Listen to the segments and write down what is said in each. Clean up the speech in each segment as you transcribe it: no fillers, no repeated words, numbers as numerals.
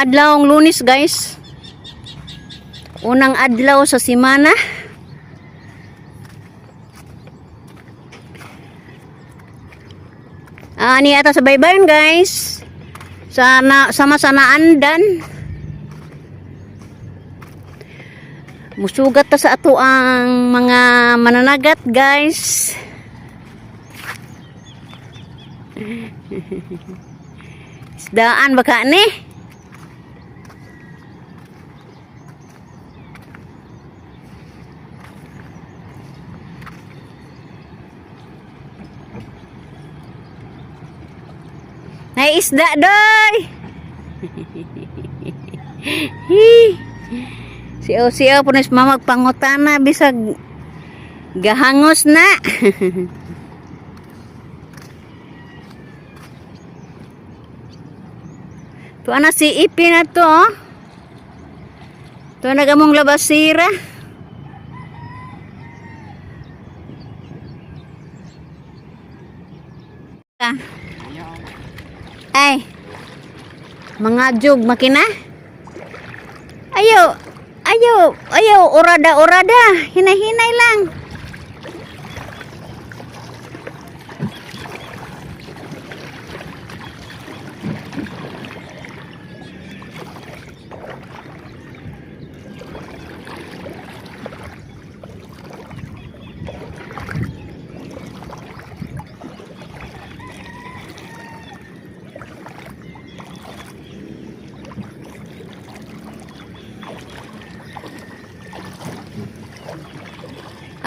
Adlawng Lunes, guys. Unang adlaw sa simana. Ah, ani ata sa baybayon, guys. Sana sama sa naandan. Musugat ta sa ato ang mga mananagat, guys. Isdaan baka ni? Nay isda doy. Siyaw siyaw po na mamagpangutana bisag gahangos na. Tuwa na si Ipi na to, oh. Tuwa na gamong labasira. Ah. Ay. Mga jug makina. Ayo, ayo, ayo, orada orada, hinay-hinay lang.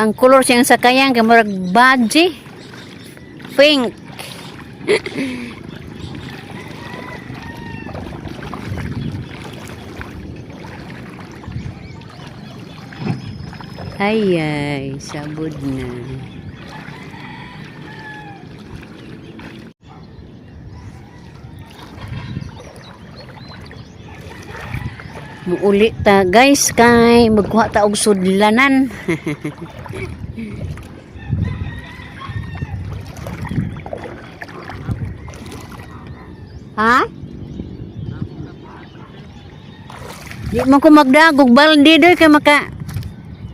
Ang kolor siyang sakayan kay murag badge. Pink. Ay ay, sabod na. Muuli ta, guys, kay magkuha ta og sudlanan. Ha? Di man ko magdagog balde doy kay maka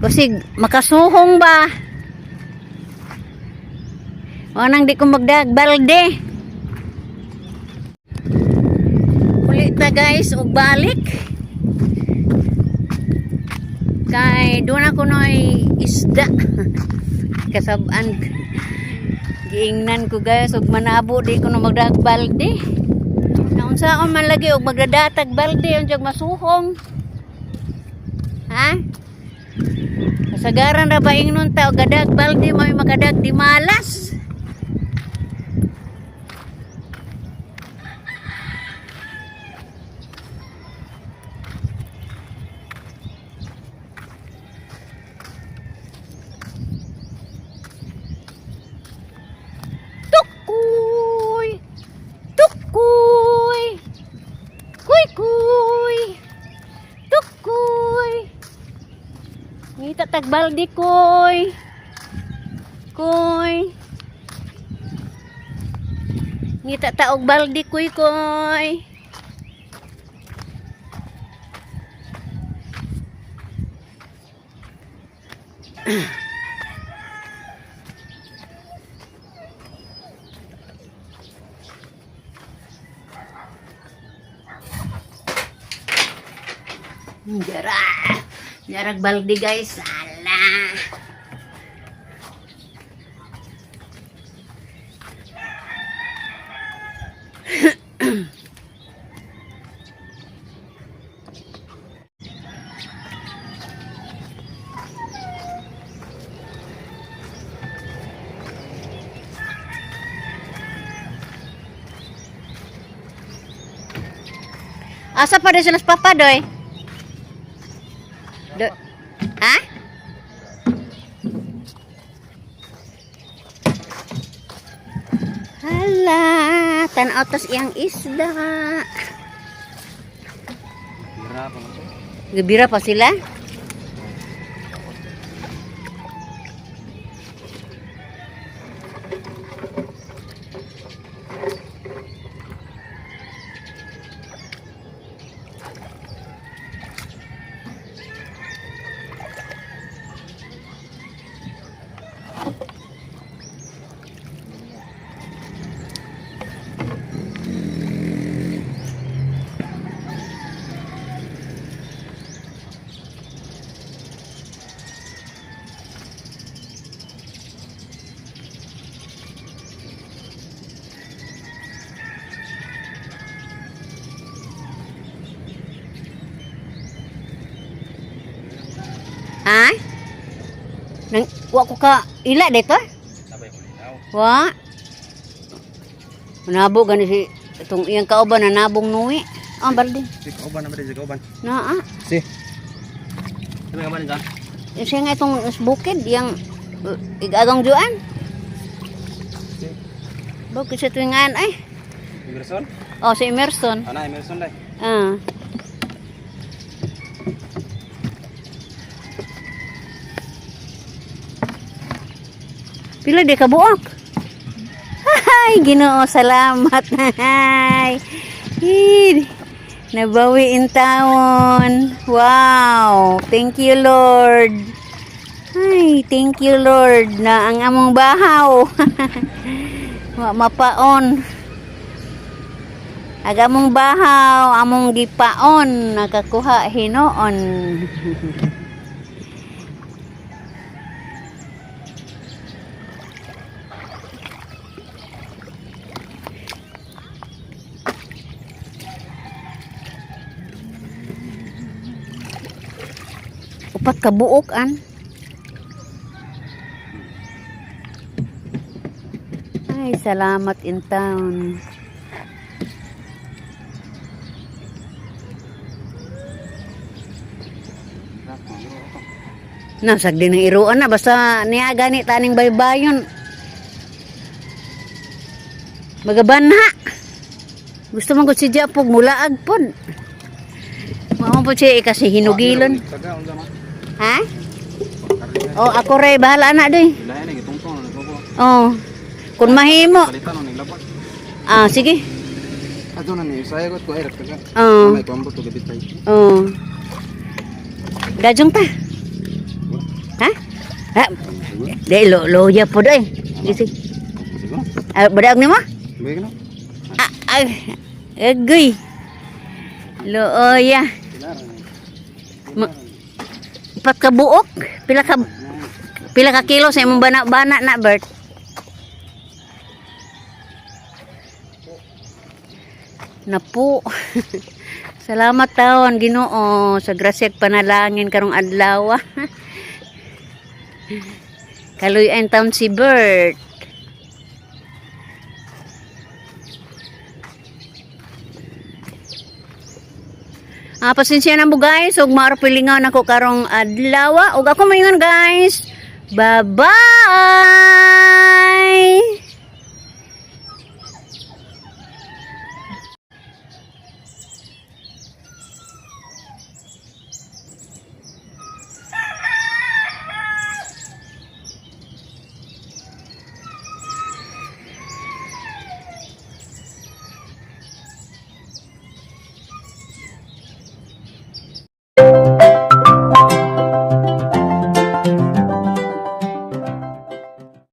kasi makasuhong ba. Wanang di ko magdag balde. Uli ta, guys, og balik. Kay doon ako noy isda. Kasab-an giingnan ko, guys, og manabo di ko no magdag balde. Naunsaon man lagi og magdadatag balde unyag masuhong. Ha? Kasagaran ra ba ingnon ta og gadag balde may makadag di malas. Tukoy! Tukoy! Kuy kuy! Tukoy! Ngita tag balde, koy. Koy. Ngita ta og balde, kuy koy. Jara. Jarag balde, guys. Ala. Asa pa rin sila sa papa, doy? Do ha? Hala, tanaw tas iyang isda. Bira pa man siya. Gabira pa sila? Ha? Nang wa ko ka ila dito? Sabay ko linaw. Wa. Nabo gani si itong iyang kauban na nabong nuwi. Ah, balde. Si kauban na ba si kauban? Naa. Si. Sabay kauban ka? Siya nga itong bukid, yang igagang juan. Si. Bukid sa tuwingan ay. Emerson? Oh, si Emerson. Ana Emerson dai. Ah. Pila di ka buok? Hay, Ginoo, salamat. Hay. Hi, nabawi in taon. Wow, thank you Lord. Ay, thank you Lord na ang among bahaw. Wa mapaon. Ag among bahaw, among gipaon, nakakuha hinoon. 4 ka buok an. Ay, salamat in town. Na, sagdi ng iruan na. Basta niya gani taning baybayon. Magabanha. Gusto man ko si Japog, mulaag pod. Mao po siya eh, kasi hinugilon. Taga unsa man? Ha? Oh, ako re bahala na doy. Ilahin ni gitungtong na ko. Oh. Kung mahimo. Palitan no ning labat. Ah, sige. Ato na ni saya ko ay taga. Oh. May kwambo to gabit tay. Oh. Dajong ta. Ha? Ha? Di lo loya po doy. Sige. Siguro. Ah, badag nimo? May kano? Ah, ay. Agoy. Looya. Ma 4 ka buok. Pila ka kilo sa imong bana-bana na, Bert? Napo. Salamat taon Ginoo sa grasya ug panalangin karong adlaw. Kaluy-an taon si Bert. Ah, pasensya na mo guys, ug maaro pilingaw nako karong adlaw. Ug ako maingon guys. Bye-bye.